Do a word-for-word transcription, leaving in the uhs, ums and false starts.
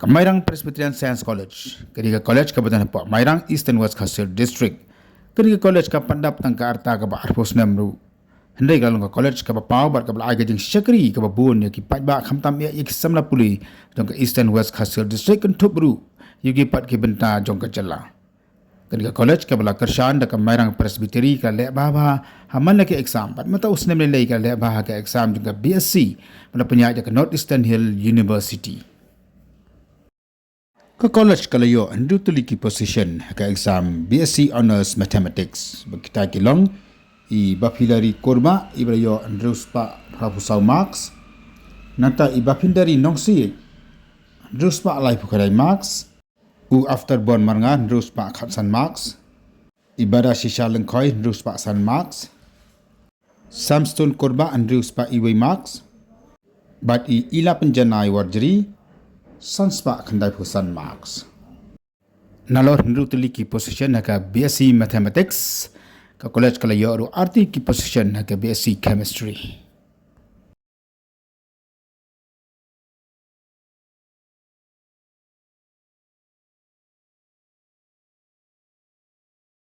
Mairang Presbyterian Science College, kane ka college kaba don hapoh Mairang, Eastern West Khasi Hills District. Kane ka college ka pyndap tang ka rta kaba arphew snem ruh. Hynrei ka long ka college kaba paw bad kaba la ai ka jingshakri kaba bun ïa ki paidbah, khamtam ïa ki samla pule jong ka Eastern West Khasi Hills District, kynthup ruh ïa ki pat ki bynta jong ka jylla. Kane ka college kaba la kyrshan da ka Mairang Presbytery ka leh bha bha ha man la ki exam, bad mynta u snem lei lei ka leh bha ha ka exam jong ka B S C, bad la pynïaid da ka North Eastern Hill University. Ka college ka la ïoh hynriew tylli ki position ha ka exam B S C Honours Mathematics, bad kita ki long i Bapilari Kurbah, iba la ïoh hynriew spah phra phew saw marks. Nangta i Bapindari Nongsiej, hynriew spah laiphew khyndai marks. U Afterbon Marngar, hynriew spah khatsan marks. I Badashisha Lyngkhoi, hynriew spah san marks. Samstone Kurbah, hynriew spah iwei marks. Bad i Ila Pynjanai Warjri, san spah khyndaiphew san marks. Nalor hynriew tylli ki position ha ka B S C Mathematics, ka college ka la ïoh ruh arti ki position ha ka B S C Chemistry.